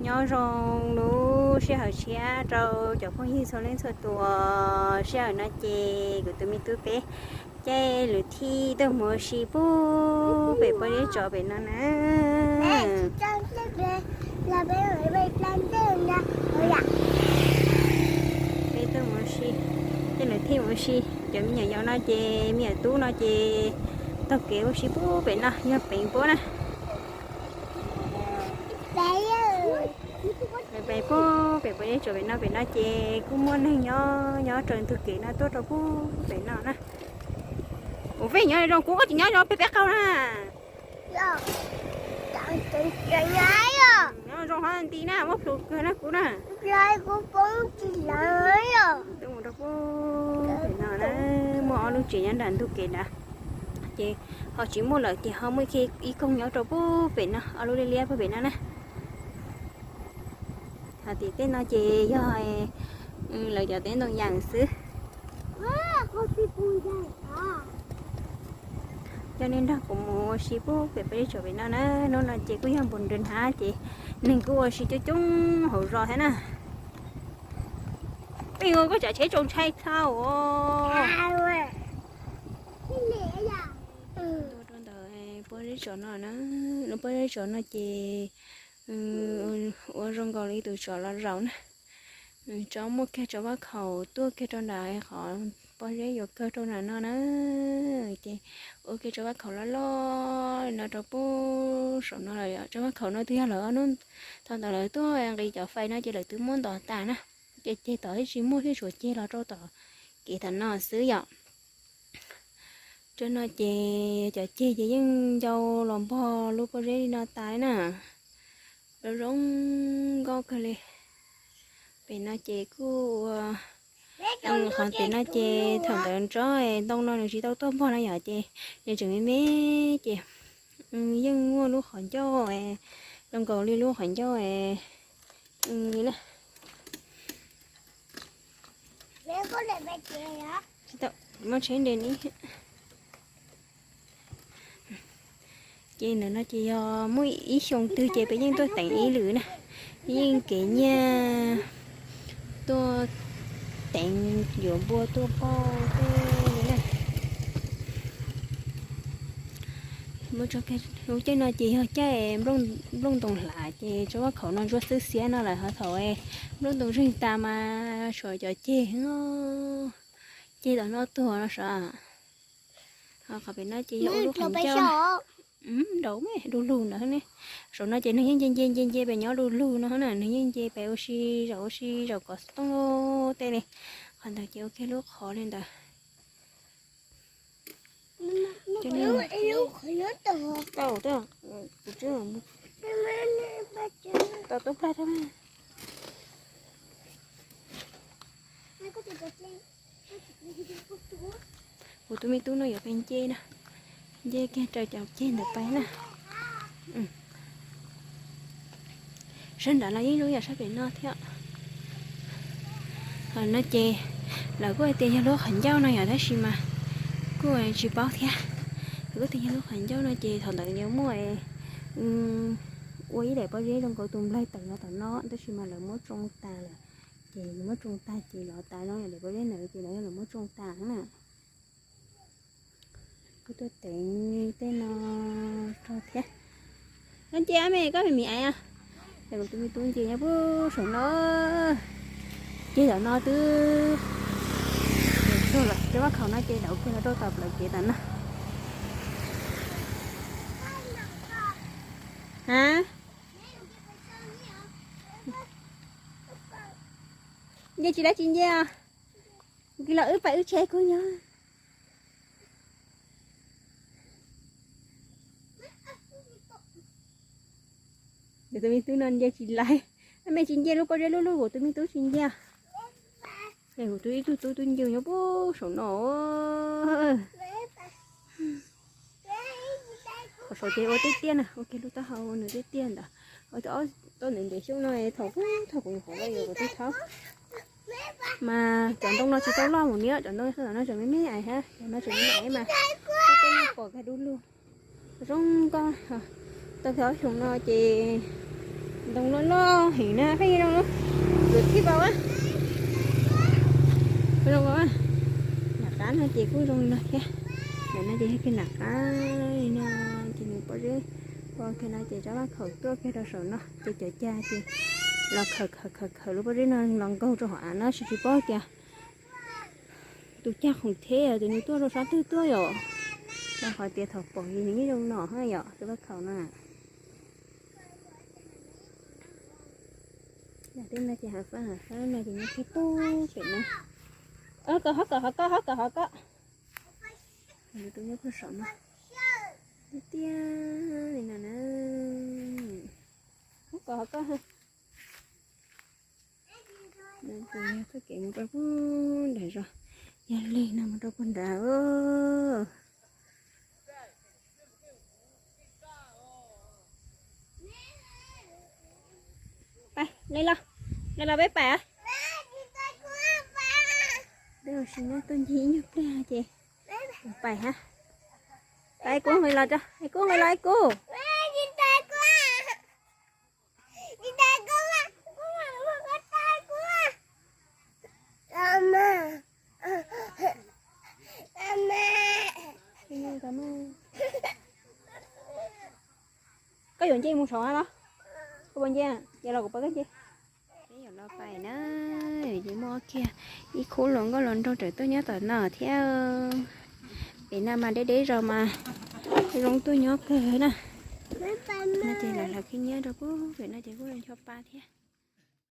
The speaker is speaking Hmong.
Nyob zoo lub sij hawm tshiab rau cov phooj ywg txhua leej txhua tus. Sij hawm no ces kuv tus me tub peb caij lwm thij tuaj mus ua si puag pem pob zeb tsov pem no na. Peb tuaj mus ua si, caij lwm thij mus ua si. Cov me nyuam yaus no ces me nyuam tub no ces taug kev ua si puag pem no yog peev puab na. Pem puag pem pob zeb tsov pem no, pem no ces kuj muaj neeg nyob nyob raws ntug kev no tuaj rau puag pem no na. Ua, Fej nyob zoo, kuv koj tsis nyob zoo peb peb qaug na. Nyob zoo hov nti na, muab plhus kawg na kuv na. Tuaj mus rau puag pem no na, muaj ob lub tsev nyob nram ntug kev nrad, ces ho tsis muaj lawm ces ho muaj ib koog nyob rau puag pem no, ob lub liab liab puag pem no na. Hos tim tej no ces yog lawv cov teb ntoo yas xwb. Coj nej nrog kuv mus ua si puag pem pob zeb tsov pem no na. Hnub no ces kuj yog npus nrwg hnav ces neeg kuj ua si coob coob hauv zos thiab na. Peb ua koj tsam tsheb tsaus ntshai tshaj os. Tuaj rau ntawm pob zeb tsov no na, lub pob zeb tsov no ces ua zoo nkaus li tus tsov los zaum na. Tso muaj kiag tso vaj khaum tuaj kiag rau nram qhov pob zeb yuav kawg rau nram no na. Ces ua kiag tso vaj khaum loj loj li no rau puag saum no lawm. Tso vaj khaum no twb yog lawv ob hnub thaum ntawd lawv tuaj nqis cov fais no ces lawv twb muab ntov tas na. Ces ceg tom tsis muaj thiab, tsuas ceg los rau tom kev tom no xwb yom. Rau no ces cov ceg ces yeej ncau los npog lub pob zeb li no tas li na. Zoo zoo nkauj kawg li. Pem no ces kuj ua, qhov pem no ces thaum ntawd tsob ntoo no nws tsis tau tuaj npog no yom, ces nws tseem me me ces yeej muaj lub qhov ncauj zoo nkaus li lub qhov ncauj li na. Muab tsheb nres ni. Ces ntawm no ces yog muaj ib xyoo twg ces peb yeej tuaj teev ib lwm na, yeej kev nyiaj tuaj teev yuav npua tuaj pauj tej li na. Lub caij no ces yog caij nplooj ntoos hlav ces tso vaj khaum no ntsuab xwb xiab no lawm, ho thaum nplooj ntoos zeeg tas mas tshuav cov ceg no. Ceg tom no tuag no sav. Ho qhov pem no ces yog ua lub qhov ncauj. Nraum me du lug ntawd ne. Saum no ces neeg yeej nce nce nce nce pem nyob du lug no na, neeg yeej nce pem ua si zaum ua si zaum kom tooj tej li. Qhov ntawd ces ua kiag lub qhov li ntawd. Kuv tus me tub no yuav pais nce na, nce kiag raws cov ceg ntawd pais na. Sab nrad los yeej zoo yam sab pem no thiab. Qhov no ces lawv kuj hais tias yog lub qhov ncauj no yom, tab sis mas kuj tsis paub thiab. Lawv kuj tias yog lub qhov ncauj no ces thaum ntawd yuav muaj ua ib daim pob zeb zoo nkaus tus nplaig tawm no tom no, tab sis mas lawv muab tsoo tas lawm. Ces muab tsoo tag ces lov tas no daim pob zeb ntawd ces lawv yog lawv muab tsoo tas na. Kuv tuaj teev tej no rau thiab. Koj nce me, koj me me aiv, es kuv tus me tub nce nyob puag saum no. Ces tom no twb tsuag lawm, ces vaj khaum no ces lawv ua kiag los rau tom plawv kev tom no. A, nce tsis laiv tsis nce os. Kuv kis los wb pais wb tsheb kuv nyob. Kuv tus me tub no nce tsis laiv. Me tsis nce lub pob zeb lub lub, kuv tus me tub tsis nce. Es kuv tus ib tug tub twb nce nyob puag saum no. Qhov saud ces ua tej tiaj na, ua kiag lub taub hau nws tej tiaj ntawd. Ua ob toj ntev ntev xyoob no thaum kuv, thaum kuv nyuam qhuav los yuav kuv twb thaub. Mas cov ntoo no tsis tau loj mus niam, cov ntoo no tseem me me aiv thiab, cov no tseem me me aiv mas tej no pom kiag du lug. Zoo nkauj, tau kiag ob xyoos no ces Ntoo loj loj heev na, pheej zoo, zoo npaum a. Nram qab no ces kuj zoo li no thiab. Nram no ces yog kiag nram qab li no, ces nws pob zeb, pob kiag no ces rov vaj khaum tuaj kiag rau saum no ces cov cag ces los khawm khawm khawm khawm lub pob zeb no los nkaug rau hauv av no, tsis tsis paub tias tus cag khoom thiab ces nws tuaj rau sab twg tuaj yom. Rau qhov tias thaum pom ces nws yeej zoo no yom, tus vaj khaum no. Tej no ces hav fab hav fab no ces nyob kiag pem no. Kawm hov kawm hov koj, hov kawm hov koj. Tus nyob puag saum no tiag tiag li no na. Hov kawm hov koj. Tus yog txoj kev mus rau puag nram zos, yog li no mus rau puag nrad. Pais, li los, li los peb pais. Peb ua si nyob tuaj ncig ib nyuag pliag ces pais hab. Pais, Kub nqis los, Kub nqis los, Kub. Koj yuav nce mus saud hab los? Koj puas nce? Ces los kuv pab koj nce. Peb yuav los pais na, ces muaj kiag ib khub hluas nkauj hluas nraug tseem tuaj nyob tom no thiab. Pem no mas deb deb zos mas zoo tuaj nyob kawg na. No ces lawv khib nyiab rau pem no ces kuj zoo ncho pa thiab.